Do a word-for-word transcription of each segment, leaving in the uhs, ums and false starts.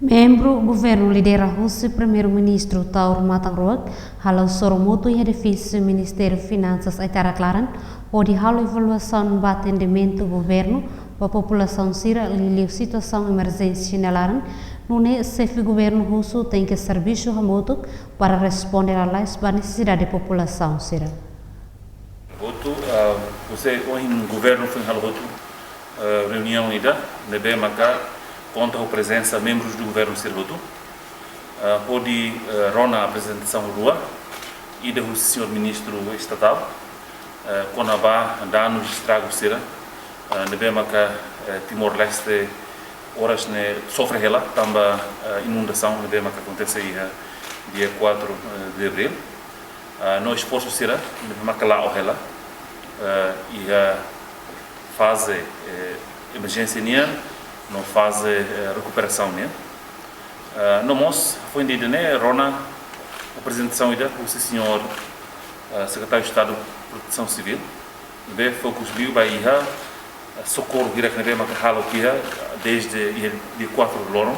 Membru governu lidera husi Primeiru-Ministru Taur Matan Ruak halo sorumutu iha edifísiu Ministériu Finansas Aitarak-Laran, hodi halo evaluasaun ba atendimentu governu ba populasaun sira liuliu situasaun emerjénsia nia laran, nune'e xefe governu husu tenke servisu hamutuk para responde lalais ba nesesidade populasaun sira. Hotu, ah, husi ohin governu foin halo hotu, ah, reuniaun ida, ne'ebé maka konta ho prezensa membrus governu sira hotu, ah, hodi, ah, rona aprezentasaun rua, ida husi señór ministru estatál, ah, kona-ba danus estragus sira, ah, ne'ebé maka, eh, Timor-Leste oras ne'e sofre hela tanba, ah, inundasaun ne'ebé maka akontese iha dia quatro, eh, de abril. Ah, no esforsu sira ne'ebé maka la'o hela, ah, iha faze, eh, emerjénsia nian, no faze, eh, rekuperasaun nian. Ah, no mós, foin ida-ne'e rona aprezentasaun ida husi señór, ah, Sekretáriu Estadu Protesaun Sivíl, ne'ebé fokus liu ba iha, ah, sokorru hirak ne'ebé maka halo tiha, desde iha dia quatro loron,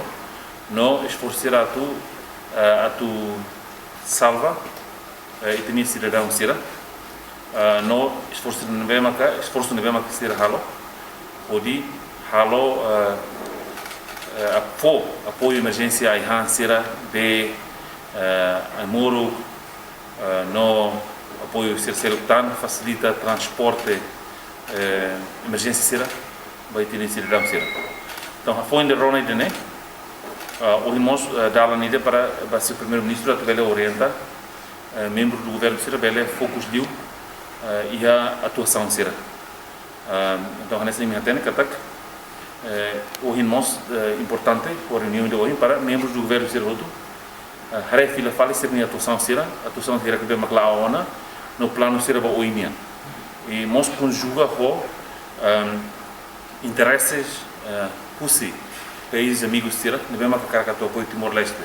no esforsu sira atu, ah, atu salva, eh, ita-nia sidadaun sira, ah, no esforsu ne'ebé maka, esforsu ne'ebé maka sira halo, hodi halo, ah, eh, apo-, apoiu emerjénsia ai-han sira, bee, eh, ai-moruk, eh, no apoiu sira seluk tan, fasilita transporte, eh, emerjénsia sira ba ita-nia sidadaun sira. Entaun, foin ida rona ida-ne'e, ah, ohin mós, eh, dalan ida para ba señór Primeiru-Ministru atu bele orienta, eh, membru do governu sira bele fokus liu, eh, iha atuasaun sira. Ah, entaun, hanesan imi hatene katak, eh, ohin mós, eh, importante, ho reuniaun ida ohin para membru do governu sira hotu, eh, haree fila fali sira-nia atuasaun sira, atuasaun sira ne'ebé mak la'o ona, no planu sira ba oin nian. I mós konjuga ho, ehm, intereses, eh, husi países amigos sira, ne'ebé mak hakarak atu apoiu Timor-Leste.